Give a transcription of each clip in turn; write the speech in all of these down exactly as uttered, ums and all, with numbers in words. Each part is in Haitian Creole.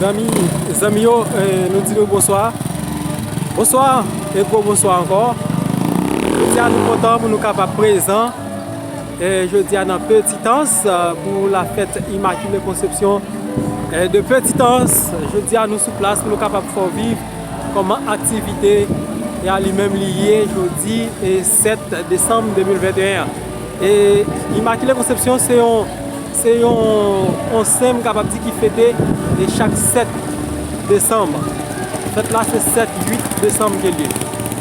Zanmi, zanmi yo, eh, nou di nou bonswa. Bonswa e gwo bonswa ankò. Jodi a nou kontan pou nou kapab prezan, eh, jodi a nan Petitans, eh, pou la fèt Imakile Konsepsyon, eh, de Petitans. Jodi a nou sou plas pou nou kapab fè w viv kòman aktivite a li menm li ye jodi, eh, sèt desanm de mil venteyen an. E Imakile Konsepsyon se yon, se yon, yon sen m kapab di ki fete, e chak sèt desanm. Fèt la se sèt, uit desanm ke l ye.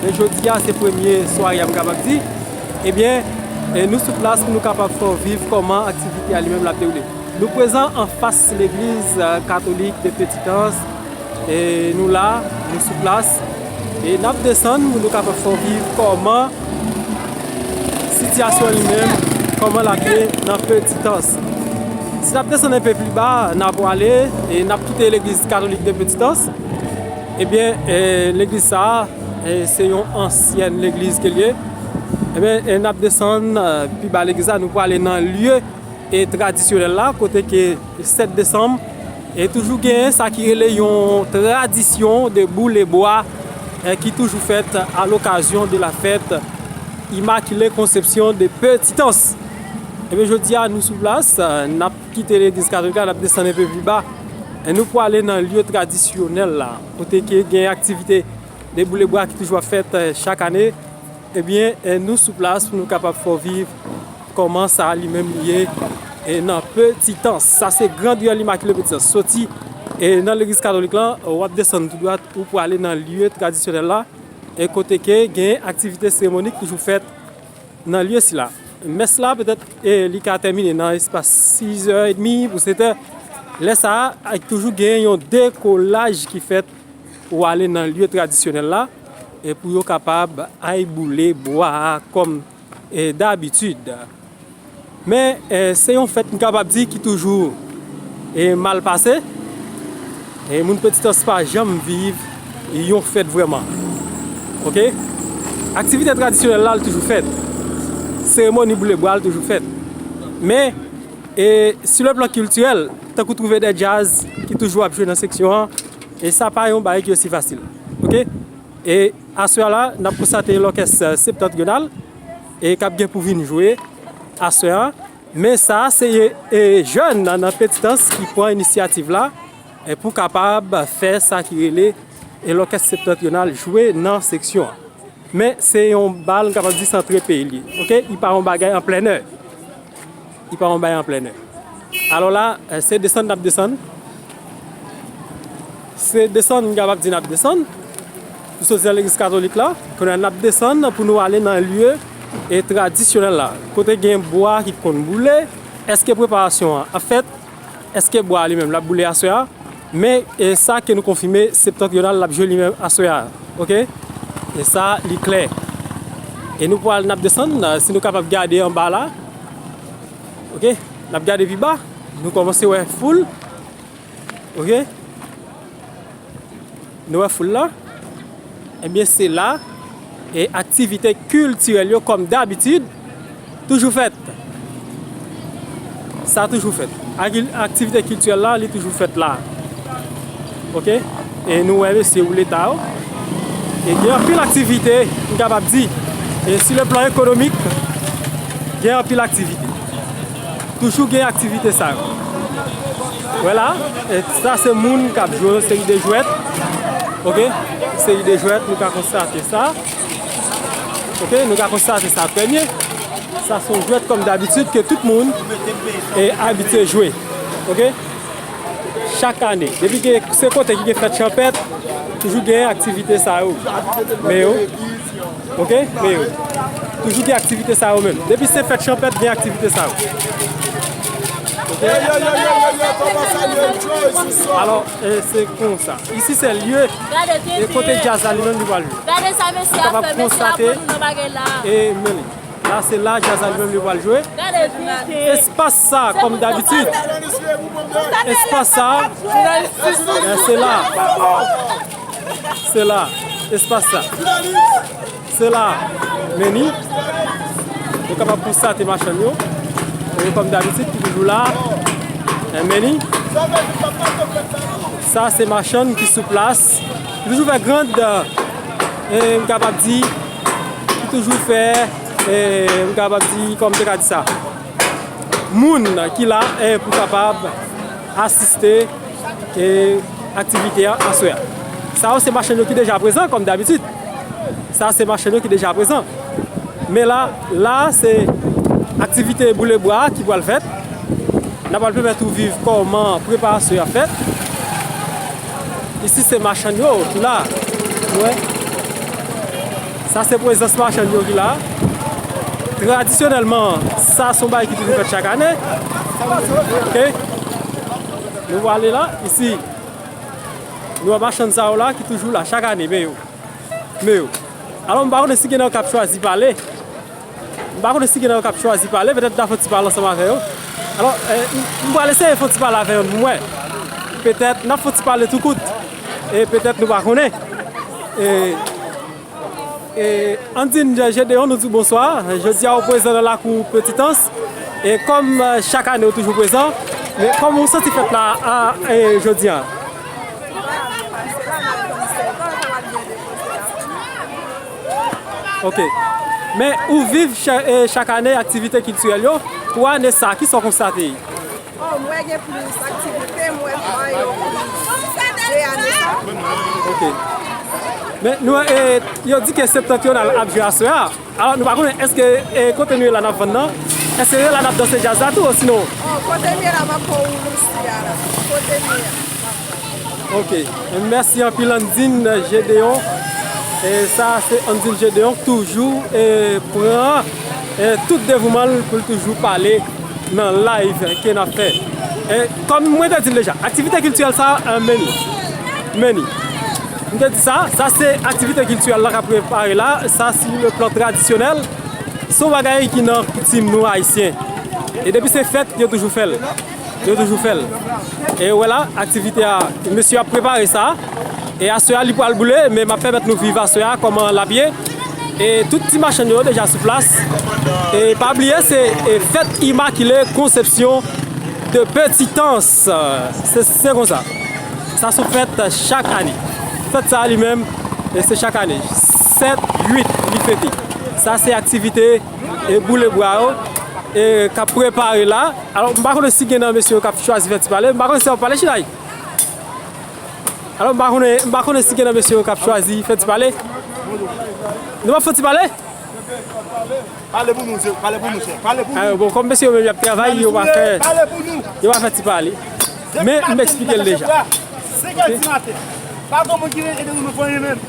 Men jodi a se premye sware a m kapab di. Ebyen, e nou sou plas pou nou kapab fè w viv kòman aktivite a li menm l ap dewoule. Nou prezan anfas legliz, eh, katolik de Petitans. E nou la, nou sou plas. E n ap desann pou nou kapab fè w viv kòman sitiyasyon li menm, kòman l ap ye nan Petitans. Si n ap desann enpe pli ba, n ap wale, e n ap kite legliz katolik de Petitans. Ebyen, e, legliz sa a, e, se yon ansyèn legliz ke l ye. Ebyen, e, n ap desann, e, pi ba legliz la, nou pwale nan lye e tradisyonèl la, kote ke sèt desanm, e toujou genyen sa ki rele yon tradisyon de boule bwa, e ki toujou fèt a lokazyon de la fèt Imakile Konsepsyon de Petitans. Ebyen, jodi a, nou sou plas, e, n ap kite legliz katolik la, n ap desann enpe pi ba, e nou pwale nan lye tradisyonèl la, kote ke gen aktivite de boule bwa ki toujou ap fèt, e, chak ane. Ebyen, e, nou sou plas pou nou kapab fè w viv kòman sa li menm li ye, e, nan Petitans. Sa se gran riyèl Imakile Petitans. Soti, e, nan legliz katolik lan, w ap desann tou dwat, ou pwale nan lye tradisyonèl la, e kote ke gen aktivite seremonik toujou fèt nan lye sila. Mès la, petèt, e, li ka tèmine nan espas sizè edmi pou setè. Lè sa a, toujou gen yon dekolaj ki fèt pou ale nan lye tradisyonèl la, e pou yo kapab ay boule bwa a kòm, e, dabitid. Men, e, se yon fèt m kapab di ki toujou, e, mal pase. E moun Petitans pa janm viv yon fèt vrèman. Oke? Aktivite tradisyonèl la, l toujou fèt. Seremoni boule bwa, l toujou fèt. Men, e, sou le plan kiltirèl, tankou twouve de djaz ki toujou ap jwe nan seksyon an, e sa pa yon bagay ki osi fasil. Oke? E aswè a la, n ap konstate lòkès, e, Septantrional, e k ap gen pou vin jwe aswè a. Men sa a se, e, jèn nan, nan Petitans ki pran inisyativ la, e pou kapab fè sa ki rele, e, lòkès Septantrional jwe nan seksyon an. Men se yon bal, m kapab di, se antre peyi l ye. Oke? Li pa yon bagay an plennè. Li pa yon bagay an plennè. Alò la, e, se desann n ap desann. Se desann, m kapab di n ap desann. Nou soti nan legliz katolik la, kounye a n ap desann pou nou ale nan lye, e, tradisyonèl la. Kote gen bwa ki konn boule, èske preparasyon an ap fèt? Èske bwa a li menm l ap boule aswè a? Men, e, sa ke nou konfime, Septantrional l ap jwe li menm aswè a. Oke? E sa, li klè. E nou pral, n ap desann, si nou kapab gade anba la. Oke? N ap gade pi ba. Nou kòmanse wè foul. Oke? Nou wè foul la? Ebyen, se la, e aktivite kiltirèl yo, kòm dabitid, toujou fèt. Sa toujou fèt. Akil-, aktivite kiltirèl la, li toujou fèt la. Oke? E nou wè mesye woule ta yo. E gen anpil aktivite, m kapab di. E sou le plan ekonomik, gen anpil aktivite. Toujou gen aktivite sa yo. Wè la, e sa se moun k ap jwe yon seri de jwèt. Oke? Seri de jwèt, nou ka konstate sa. Oke? Nou ka konstate sa trè byen. Sa se yon jwèt kòm dabitid ke tout moun, e, abitye jwe. Oke? Chak ane, depi ke se kote ki gen fèt chanpèt, toujou gen aktivite sa yo. Men yo, oke? Men yo. Toujou gen aktivite sa yo menm. Depi se fèt chanpèt, gen aktivite sa yo. Oke? Alò, e, se konsa. Isi se lye, e, kote djaz la li menm li pral jwe. Gade sa mesye ap fè, mesye ap pran nou nan bagay la. E men li. La, se la djaz la li menm li pral jwe. Gade pite. Espas sa, kòm dabitid. Espas sa, e, se la. Se la. Espas sa. Se la. Men ni. Nou kapab konstate machann yo. E kòm dabitid, ki toujou la. E men ni. Sa se machann ki sou plas, ki toujou fè grand, e m kapab di, ki toujou fè, e m kapab di, kòm te ka di sa, moun ki la, e pou kapab asiste, e aktivite a aswè a. Sa yo se machann yo ki deja prezan, kòm dabitid. Sa se machann yo ki deja prezan. Men la, la se aktivite boule bwa ki pral fèt. N a pral pèmèt ou viv kòman preparasyon yo ap fèt. Isi se machann yo ki la. Ou wè? Sa se prezans machann yo ki la. Tradisyonèlman, sa se yon bagay ki toujou fèt chak ane. Ok? Nou prale la, isi. Nou wè machann sa yo la ki toujou la chak ane, men yo. Men yo. Alò, m pa konnen si gen nan yo k ap chwazi pale. M pa konnen si gen nan yo k ap chwazi pale, petèt n a fè yon ti pale ansanm avè yo. Alò, e, m, m pral eseye fè yon ti pale avè youn pou m wè. Petèt n ap fè yon ti pale tou kout. E petèt nou pa konnen. E, e, Andine Gédéon, nou di w bonswa. Jodi a, ou prezan nan lakou Petitans. E kòm, e, chak ane, ou toujou prezan. Men kòman ou santi fèt la, a, e, jodi a? Ok. Men ou viv cha-, e, chak ane aktivite kiltirèl yo. Pou ane sa, kisa w konstate? Oh, m wè gen plis aktivite, m wè bwa yo plis de ane sa. Ok. Men nou, e, yo di ke Septantriyonal ap jwe aswè a. Alò, nou pa konnen èske, e, kote nou ye la n ap vann nan? Èske se la n ap danse djaz la tou, osinon? Oh, kote m ye la, m ap fè yon woulous a la. Kote m ye a. Ok. Mèsi anpil, Andine Gédéon. E sa, se Andine Gédéon k toujou, e, pran, e, tout devouman l pou l toujou pale nan live ke n ap fè. E, kòm mwen te di l deja, aktivite kiltirèl sa a, e, men ni. Men ni. M te di sa, sa se aktivite kiltirèl la k ap prepare la. Sa, sou le plan tradisyonèl, se yon bagay ki nan koutim nou, Ayisyen. E depi se fèt, yo toujou fè l. Yo toujou fè l. E w wè la, aktivite a, mesye yo ap prepare sa. E aswè a, li pral boule, men m ap pèmèt nou viv aswè a, kòman l ap ye. E tout ti machann yo deja sou plas. E pa bliye, se, e, fèt Imakile Konsepsyon de Petitans. Se, se konsa. Sa se yon fèt chak ane. Fèt sa a li menm, e se chak ane. Sèt, uit, li fete. Sa se aktivite, e, boule bwa yo, e, k ap prepare la. Alò, m pa konnen si gen nan mesye yo k ap chwazi fè ti pale. M pa konnen si y ap pale, Chinay. Alò, m pa konnen, m pa konnen si gen nan mesye yo k ap chwazi fè ti pale. Nou p ap fè ti pale? Pale pou nou, se, pale pou nou, chè. Pale pou nou. Bon, kòm mesye yo menm y ap travay, yo pa fè, pale pou nou. Yo pa fè ti pale. Men, m eksplike l deja. Senkè di maten. Pa gen moun ki ede nou, nou fè anyen menm.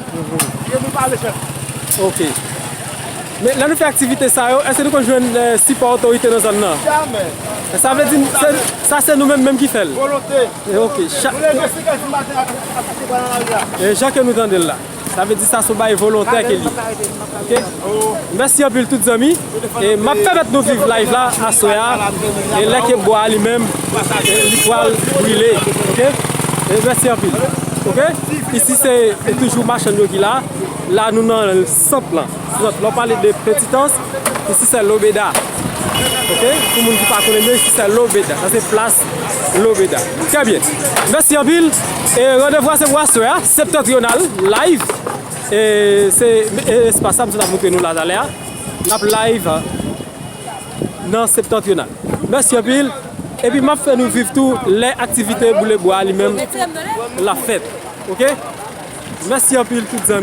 Ede nou pale, chèf. Ok. Men lè nou fè aktivite sa yo, èske nou konn jwenn, e, sipò otorite nan zòn nan? Jamè. Sa vle di, se, sa se nou menm menm ki fè l? Volonte. E, ok. Nou leve senkè di maten ak, ak, ak, ak, e jan ke nou tande l la. Sa vle di sa se yon bagay volontè ke li ye. Ok? Mèsi anpil tout zanmi. E m ap pèmèt nou viv live la aswè a. E lè ke bwa a li menm, e li pral brile. Ok? E mèsi anpil. Ok? Isi se, e toujou machann yo ki la. La nou nan sant lan. Sant, lè w pale de Petitans, isi se Lobeda. Ok? Pou moun ki pa konnen, men isi se Lobeda. Sa se plas Lobeda. Trè byen. Mèsi anpil. E randevou a se pou aswè a, Septantriyonal, live. E se, e espas sa, m sot ap montre nou la talè a. N ap live nan Septantriyonal. Mèsi anpil. Epi m ap fè nou viv tou lè aktivite boule bwa li menm l ap fèt. Ok? Mèsi anpil tout zanmi.